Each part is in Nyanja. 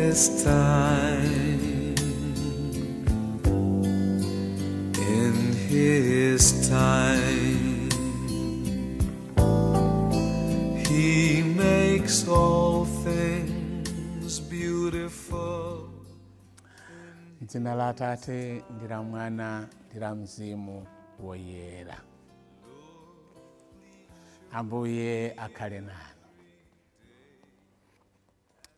His time, in His time, He makes all things beautiful. Dzina la Atate ndi la Mwana ndi la Mzimu Woyera. Ambuye akhale nanu.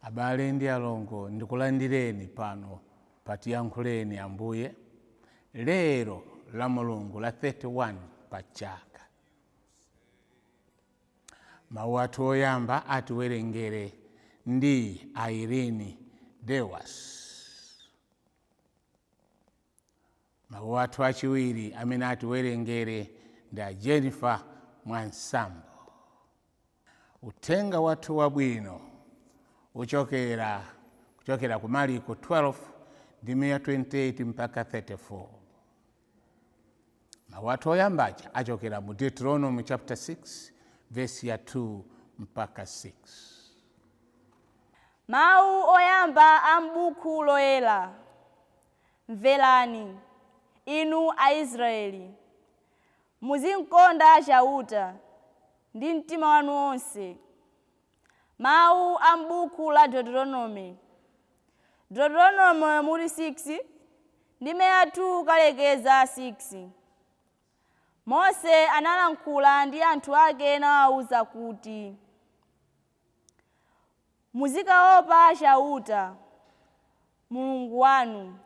Abale ndi alongo, ndikulandireni pano patiyankhuleni Ambuye lero la Mulungu la 31 pa chaka. Mawu athu oyamba atiwerengere ndi Irene Dewas. Mawu athu achiwiri amene atiwerengere ndi a Jennifer Mwansambo. Uthenga wathu wabwino kuchokera ku Mariko 12 ndime ya 28 mpaka 34. Mawu athu oyambaja achokera mu Deuteronomy chapter 6 verse ya 2 mpaka 6. Mawu oyamba a m'buku loyera. Mverani, inu Aisraeli, muzikonda Chauta ndi mtima wanu wonse. Mawu a m'buku la Deuteronomy. Deuteronomy mutu 6 ndime ya 2 kalekeza 6. Mose analankhula ndi anthu ake nawawuza kuti, muzikaopa Chauta Mulungu wanu,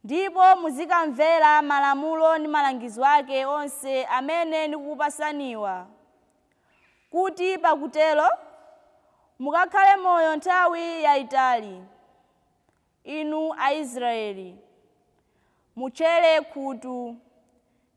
ndipo muzikamvera malamulo ndi malangizo ake onse amene ndikukupasaniwa, kuti pakutero mukakhale moyo nthawi yayitali. Inu Aisraeli, mutchere khutu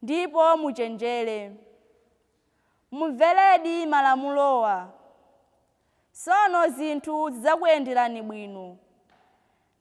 ndipo muchenjere, mumveredi malamulowa. Tsono zinthu zidzakuyenderani bwino,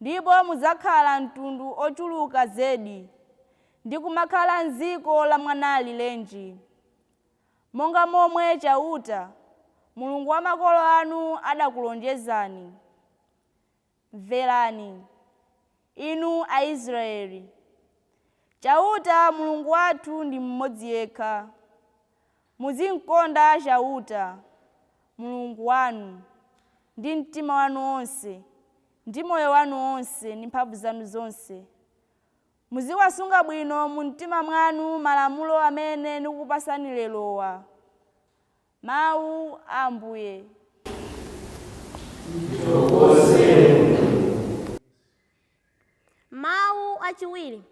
ndipo mudzakhala mtundu ochuluka zedi ndi kumakhala m'dziko la mwanalirenji, monga momwe Chauta Mulungu wa makolo anu adakulonjezani. Mverani, inu Aisraeli, Chauta Mulungu wathu ndi mmodzi yekha. Muzikonda Chauta Mulungu wanu ndi mtima wanu wonse, ndi moyo wanu wonse, ndi mphamvu zanu zonse. Muziwasunga bwino mu mtima mwanu malamulo amene ndikukupasani lerowa. Mawu a Ambuye. Mawu achiwiri.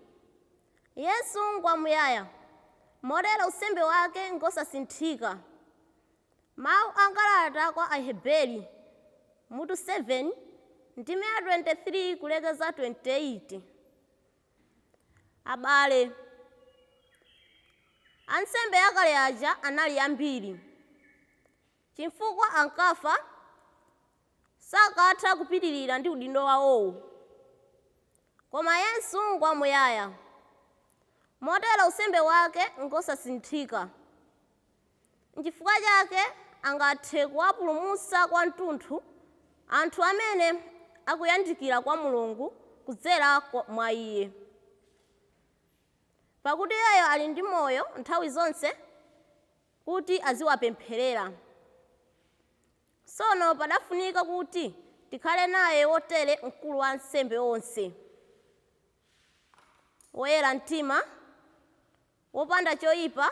Yesu ngwamuyaya, motero unsembe wake ngosasinthika. Mawu a kalata kwa Aheberi mutu 7 ndime ya 23 kulekeza 28. Abale, ansembe akale aja anali ambiri, chifukwa ankafa sakatha kupitirira ndi udindo wawowo. Koma Yesu ngwamuyaya, motero unsembe wake ngosasinthika. Nchifukwa chake angathe kuwapulumutsa kwathunthu anthu amene akuyandikira kwa Mulungu kudzera mwa Iye, pakuti Iyeyo ali ndi moyo nthawi zonse kuti aziwapempherera. Tsono padafunika kuti tikhale naye wotere mkulu wa ansembe onse, woyera mtima, wopanda choyipa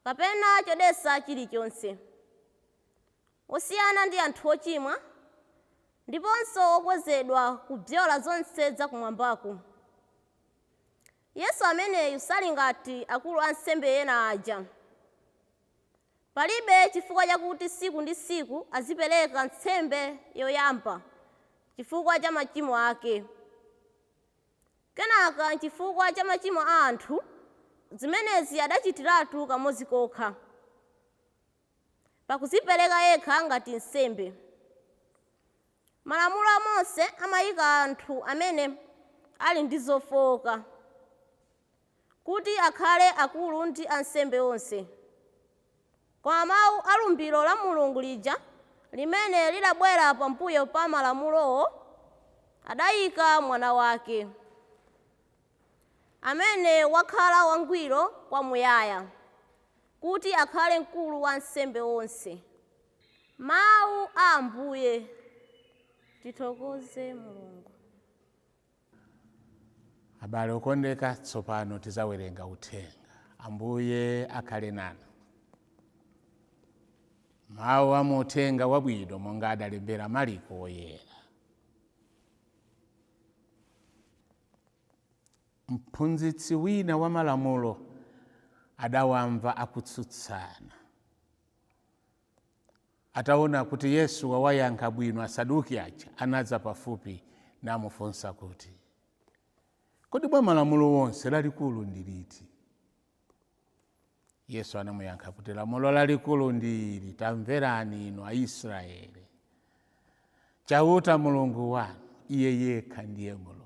kapena chodetsa chilichonse, wosiyana ndi anthu ochimwa, ndiponso wokwezedwa kubzola zonse zakumwambaku. Yesu ameneyu sali ngati akulu ansembe ena aja. Palibe chifukwa chakuti tsiku ndi tsiku azipereka nsembe yoyamba chifukwa cha machimo ake, kenaka chifukwa cha machimo a anthu. Zimenezi adachitiratu kamodzi kokha, pakudzipereka yekha ngati nsembe. Malamulo a Mose amayika anthu amene ali ndi zofowoka kuti akhale akulu ndi ansembe onse. Koma mawu a lumbiro la Mulungu lija limene lidabwera pambuyo pa malamulowo Adayika mwana wake, amene wakhala wangwiro kwamuyaya, kuti akhale mkulu wa ansembe onse. Mawu a Ambuye. Tithokoze Mulungu. Abale okondeka, tsopano tizawerenga uthenga. Ambuye akhale nanu. Mawu a muuthenga wabwino monga adalembera Mariko woyera. Mphunzitsi wina wa malamulo adawamva akutsutsana. Ataona kuti Yesu wawayankha bwino Asaduki aja, anadza pafupi namufunsa kuti, kodi mwa malamulo wonse lalikulu ndi liti? Yesu anamuyankha kuti, lamulo lalikulu ndi ili: tamverani inu Aisraeli, Chauta Mulungu wanu iye yekha ndiye Mulungu.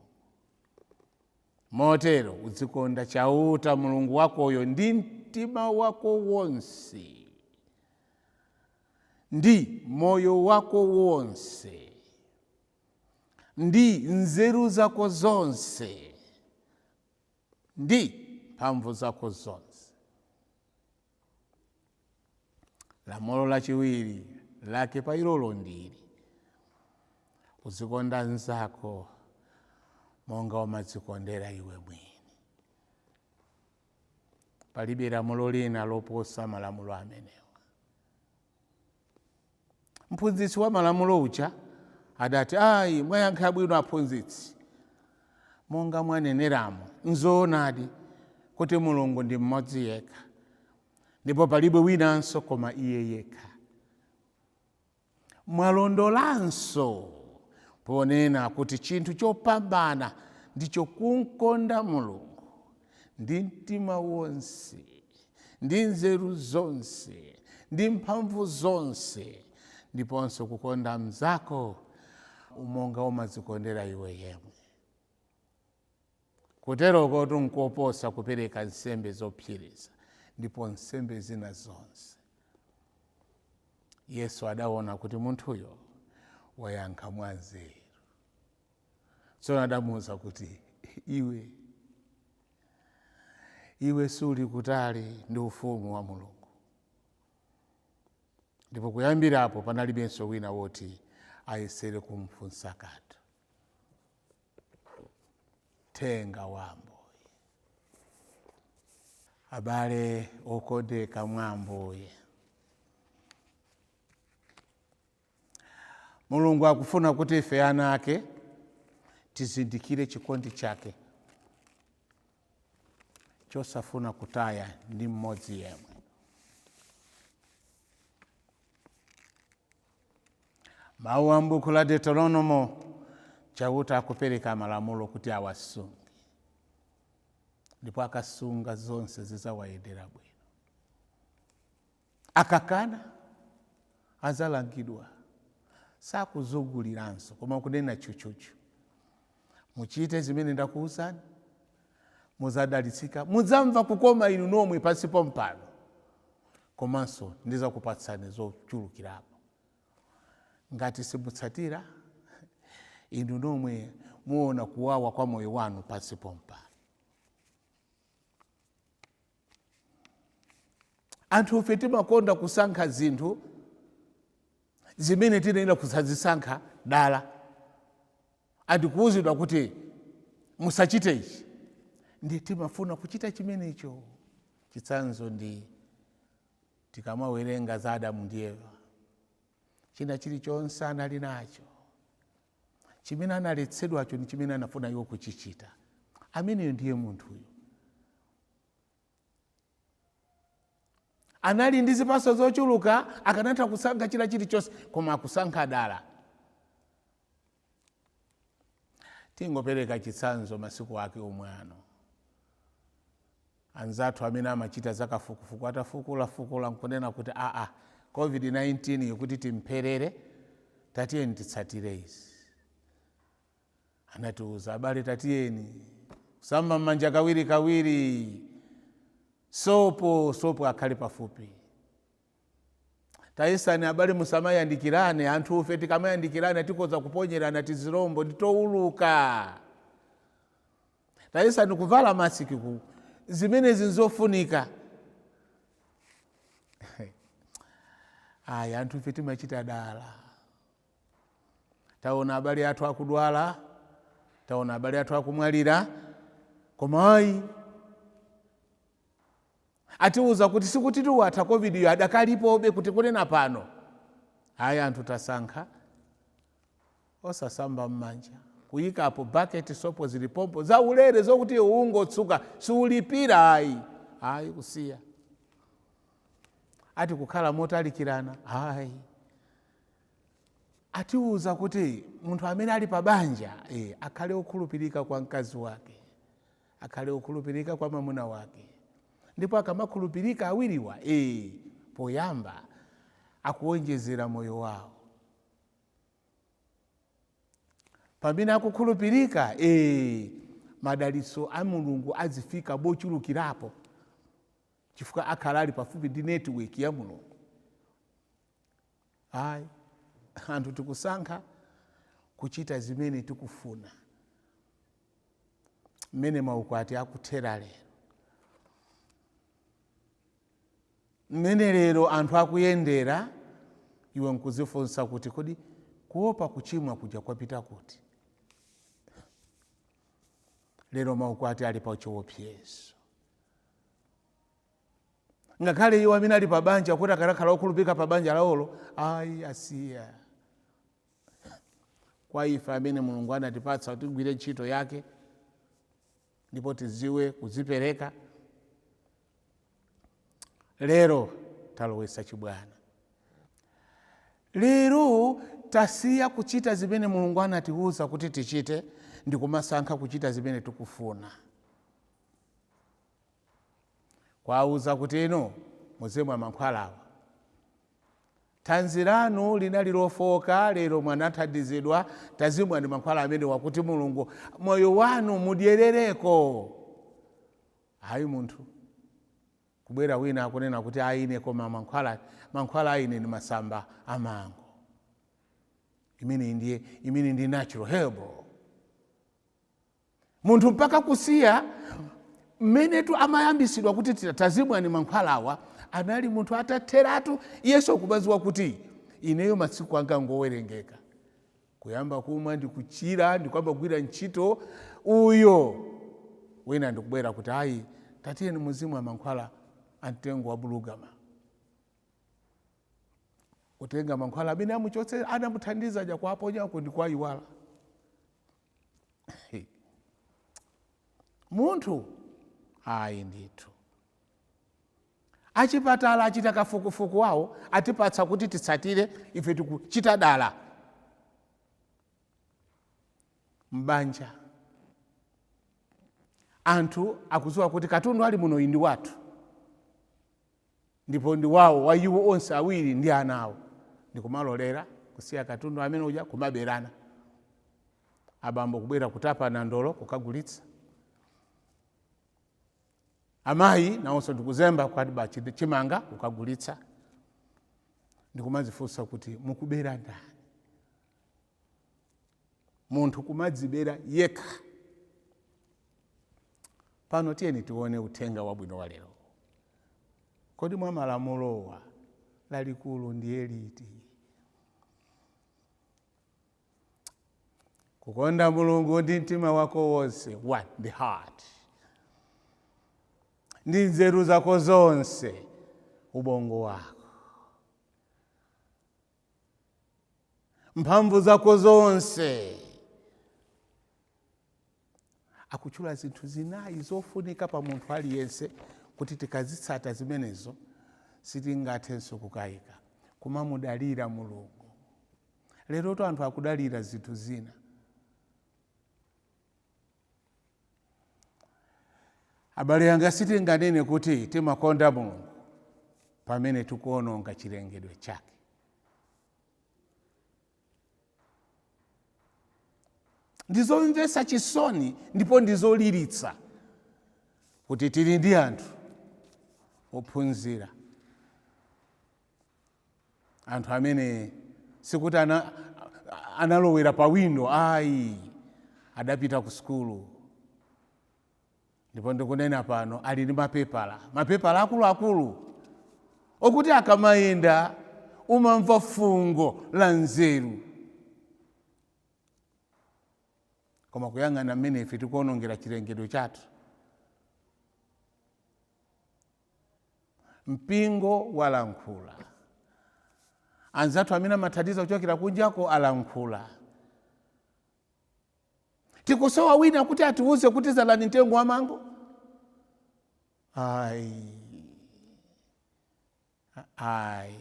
Motero uzikonda Chauta Mulungu wakoyo ndi mtima wako wonse, ndi moyo wako wonse, ndi nzeru zako zonse, ndi mphamvu zako zonse. Lamulo lachiwiri lake pa ilolo ndili: uzikonda nzako monga umadzikondera iwe mwini. Palibe lamulo lina loposa malamulo amenewa. Mphunzitsi wa malamulo uja adati, ayi, mwayankha bwino aphunzitsi, monga mwaneneramo nzoonadi kuti Mulungu ndi mmodzi yekha, ndipo palibe winanso koma iye yekha. Mwalondolanso ponena kuti chinthu chopambana ndicho kumkonda Mulungu ndi mtima wonse, ndi nzeru zonse, ndi mphamvu zonse, ndiponso kukonda mnzako monga umadzikondera iwe yemwe. Kuteroko nkoposa kupereka nsembe zopsereza ndipo nsembe zina zonse. Yesu adaona kuti munthuyo wayankha mwanzeru. Tsono adamuwuza kuti, iwe suli kutali ndi ufumu wa Mulungu. Ndipo kuyambirapo panalibenso wina woti ayesere kumfunsa kanthu. Thenga wa Ambuye. Abale okondeka mwa Ambuye, Mulungu akufuna kuti ife ana ake tizindikire chikondi chake chosafuna kutaya ndi mmodzi yemwe. Mawu a m'buku la Deuteronomo, Chauta akupereka malamulo kuti awasunge, ndipo akasunga zonse zizawayendera bwino. Akakana azalangidwa. Sakuzunguliranso koma kunena tchutchutchu, muchite zimene ndakuwuzani, muzadalitsika, mudzamva kukoma inu nomwe pansi pompano, komanso ndizakupatsani zochulukirapo. Ngati simutsatira, inu nomwe muona kuwawa kwa moyo wanu pansi pompano. Anthu ife timakonda kusankha zinthu zimene tiyenera kusazisankha dala. Andikuwuzidwa kuti musachite ichi, ndi timafuna kuchita chimenecho. Chitsanzo ndi tikamawerenga za Adamu ndi Eva, china chilichonse anali nacho, chimene analetsedwacho ndi chimene anafuna iwo kuchichita. Ameneyo ndiye munthuyo. Anali ndi zipatso zochuluka, akanatha kusankha china chilichonse, koma akusankha dala. Tingopereka chitsanzo, masiku ake omwe ano anzathu amene amachita zakafukufuku atafukulafukula nkunena kuti aa, COVID-19 ikuti timpherere, tatiyeni titsatire izi. Anatiuza, abale, tatiyeni kusamba m'manja kawiri kawiri, sopo akhale pafupi. Tayesani abale, musamayandikirane. Anthufe tikamayandikirana tikhoza kuponyerana tizilombo nditowuluka. Tayesani kuvala masiki ku zimenezi nzofunika. Ayi, anthufe timachita dala. Taona abale athu akudwala, taona abale athu akumwalira, koma ayi, atiuza kuti sikuti tiwatha COVID yo, adakalipobe kuti kunena pano. Ayi, anthu tasankha osasamba m'manja, kuyikapo bucket, sopo zilipompo zaulere zokuti ungotsuka, siulipira. Ayi, ayi, kusiya ati kukhala motalikirana. Ayi, atiuza kuti munthu amene ali pa banja akhale okhulupirika kwa mkazi wake, akhale okhulupirika kwa mwamuna wake. Ndipo akamakhulupirika awiriwa, poyamba akuwonjezera moyo wawo. Pamene akukhulupirika, madalitso a Mulungu azifika bochulukirapo, chifukwa akhala ali pafupi ndi network ya Mulungu. Ayi, anthu tikusankha kuchita zimene tikufuna. Mmene maukwati akuthera lero, mmene lero anthu akuyendera, iwe nkuzifunsa kuti kodi kuopa kuchimwa kuja kwapita kuti? Lero maukwati ali pa chiopsezo. Ngakhale iwo amene ali pa banja kuti akanakhala okhulupirika pa banja lawolo, ayi, asiya. Kwa ife amene Mulungu anatipatsa kuti tigwire ntchito yake ndipo tiziwe kudzipereka, lero talowetsa chibwana. Lero tasiya kuchita zimene Mulungu anatiwuza kuti tichite ndi kumasankha kuchita zimene tikufuna. Kwauza kuti inu muzimwa mankhwalawa, thanzi lanu linali lofoka, lero mwanathandizidwa, tazimwani mankhwala amene wakuti Mulungu moyo wanu mudyerereko. Ayi, munthu kubwera wina akunena kuti aine, koma mankhwala aine ni masamba amango, imene ndiye imene ndi natural herbal. Munthu mpaka kusiya mmenetu amayambisidwa kuti tazimwani mankhwalawa, anali munthu atatheratu. Iyenso kumadziwa kuti ineyo masiku anga ngowerengeka, kuyamba kumwa ndikuchira, ndikuyamba kugwira ntchito. Uyo wina ndikubwera kuti ayi, tatiyeni muzimwa mankhwala amtengo wa bulugama, kutenga mankhwala amene amuchotse anamuthandiza ja kuaponyako ndikuayiwala munthu. Ayi ndithu, achipatala achita kafukufuku wawo, atipatsa kuti titsatire, ife tikuchita dala. Mbanja anthu akudziwa kuti katundu ali muno ndi wathu, ndipo ndi wawo wa iwo onse awiri ndi ana awo, ndikumalolera kusiya katundu amene uja, kumaberana. Abambo kubwera kutapa nandolo kukagulitsa, amayi nawonso ndikuzemba kukatiba chimanga kukagulitsa. Ndikumazifunsa kuti mukubera ndani? Munthu kumadzibera yekha. Pano tiyeni tione uthenga wabwino wa lero. Kodi mwa malamulowa lalikulu ndiye liti? Kukonda Mulungu ndi mtima wako wonse, one, the heart, ndi nzeru zako zonse, ubongo wako, mphamvu zako zonse. Akutchula zinthu zinayi zofunika pa munthu aliyense kuti tikazitsata zimenezo sitingathenso kukayika. Kumamudalira Mulungu. Leroto anthu akudalira zinthu zina. Abale anga, sitinganene kuti timakonda Mulungu pamene tikuononga chilengedwe chake. Ndizomvetsa chisoni ndipo ndizoliritsa kuti tili ndi anthu ophunzira. Anthu amene sikuti analowera pa windo, ayi, adapita ku sukulu, ndipo ndikunena pano ali ndi mapepala, mapepala akuluakulu okuti akamayenda umamva fungo la nzeru. Koma kuyang'ana mmene ife tikuonongera chilengedwe chathu, mpingo walankhula, anzathu amene amathandiza kuchokera kunjako alankhula. Tikusowa wina kuti atiuze kuti zalani mtengo wa mango? Ayi, ayi.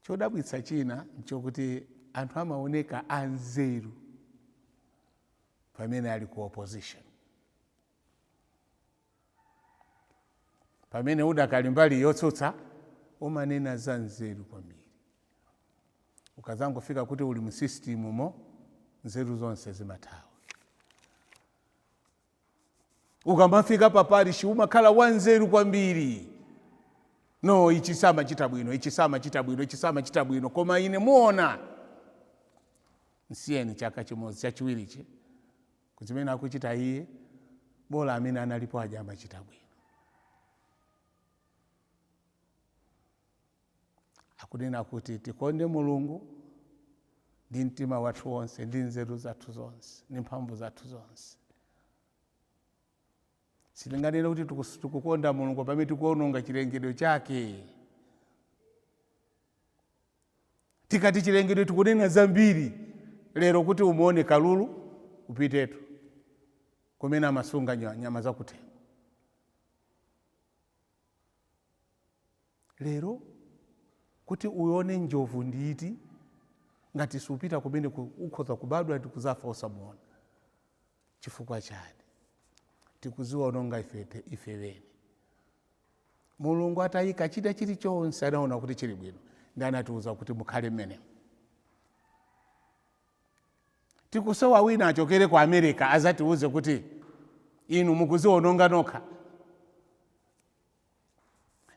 Chodabwitsa china nchokuti anthu amaoneka anzeru pamene ali ku opposition. Pamene udakali mbali yotsutsa umanena za nzeru kwambiri. Ukazangofika kuti uli mu system mo, nzeru zonse zimathawa. Ukamafika pa parish umakhala wanzeru kwambiri. No, ichi samachita bwino, ichi samachita bwino, ichi samachita bwino, koma ine muona, nsiyeni chaka chimodzi, chachiwirichi, kuzimene akuchita iye, bola amene analipo aja amachita bwino. Akunena kuti tikonde Mulungu ndi mtima wathu wonse, ndi nzeru zathu zonse, ndi mphamvu zathu zonse. Sitinganene kuti tikukonda Mulungu pamene tikuononga chilengedwe chake. Tikati chilengedwe tikunena zambiri. Lero kuti umuone kalulu, upitetu kumene amasunga nyama zakuthengo. Lero kuti uone njovu nditi, ngati supita kumene ukhoza kubadwa ndi kuzafa osamuona. Chifukwa chani? Tikuziwononga ife weni. Mulungu atayika chida chilichonse anaona kuti chili bwino, ndi anatiuza kuti mukhale mmenemo. Tikusowa wina achokere ku America azatiuze kuti inu mukuziwononga nokha.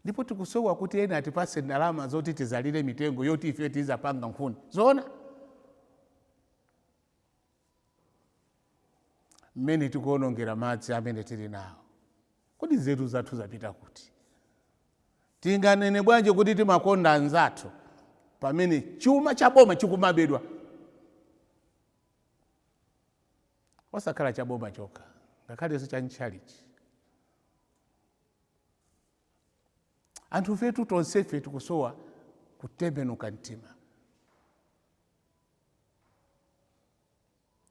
Ndipo tikusowa kuti ena atipase ndalama zoti tizalire mitengo yoti ife tizapanga nkhuni. Zoona? Mmene tikuonongera madzi amene tili nawo, kodi nzeru zathu zapita kuti? Tinganene bwanji kuti timakonda anzathu pamene chuma cha boma chikumabedwa? Osakhala cha boma chokha, ngakhalenso cha ntchalichi. Anthu fetu tonsefe tikusowa kutembenuka mtima.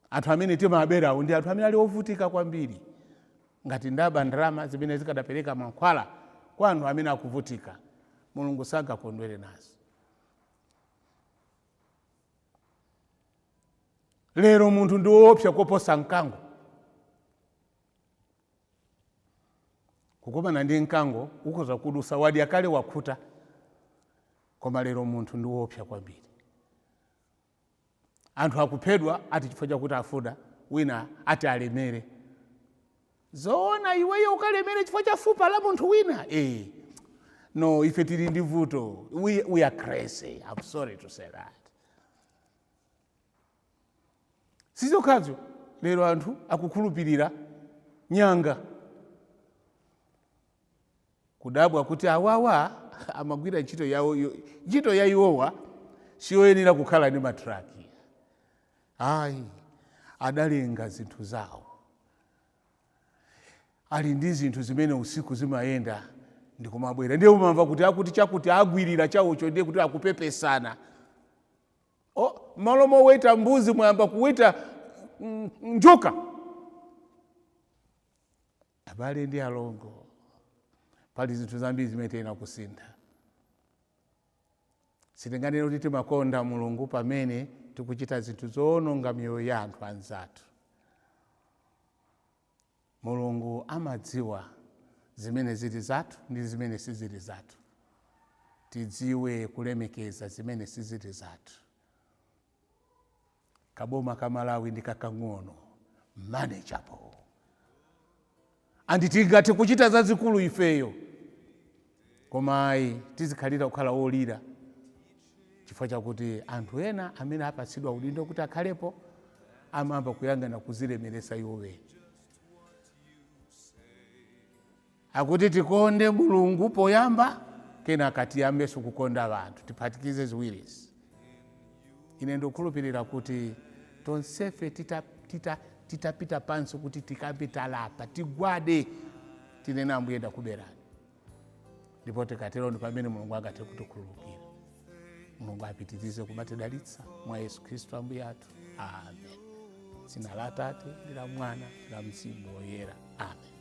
Anthu amene timaberawo ndi anthu amene ali ovutika kwambiri. Ngati ndaba ndalama zimene zikadapereka mankhwala kwa anthu amene akuvutika, Mulungu sangakondwere nazo. Lero munthu ndi woopsa koposa mkango. Kukumana ndi mkango ukhoza kudusa, wadya kale, wakhuta. Koma lero munthu ndi woopsa kwambiri. Anthu akuphedwa ati chifukwa chakuti afuna wina ati alemere. Zoona iweyo ukalemere chifukwa cha fupa la munthu wina? No, ife tili ndi vuto. We are crazy. I'm sorry to say that. Sizokhazo, lero anthu akukhulupirira nyanga. Kudabwa kuti awawa amagwira ntchito yawo, ntchito ya iwowa siyoyenera kukhala ndi matraki. Ayi, adalenga zinthu zawo, ali ndi zinthu zimene usiku zimayenda ndikumabwera. Ndiye umamva kuti akuti chakuti agwirira chawocho, ndiye kuti akupepesana. O, malo moweta mbuzi mwayamba kuweta njoka. Abale ndi alongo, pali zinthu zambiri zimene tiyenera kusintha. Sitinganene kuti timakonda Mulungu pamene tikuchita zinthu zoononga miyoyo ya anthu anzathu. Mulungu amadziwa zimene zili zathu ndi zimene sizili zathu. Tidziwe kulemekeza zimene sizili zathu. Kaboma ka Malawi ndi kakang'ono, manageable, and tingathe kuchita zazikulu ifeyo. Koma ayi, tizikhalira kukhala olira chifukwa chakuti anthu ena amene apatsidwa udindo kuti akhalepo amayamba kuyang'ana kuzilemeresa iwo weni. Akuti tikonde Mulungu poyamba, kenaka tiyambenso kukonda anthu, tiphatikize ziwirizi. Ine ndikukhulupirira kuti tonsefe titapita tita, tita pansi kuti tikambe talapa, tigwade, tinene, "Ambuye, ndakuberani," ndipo tikatero ndi pamene Mulungu angathe kutikhululukira. Mulungu apitirize kumatidalitsa mwa Yesu Khristu Ambuye athu. Amen. Dzina la Atate ndi la Mwana ndi la Mzimu Woyera. Amen.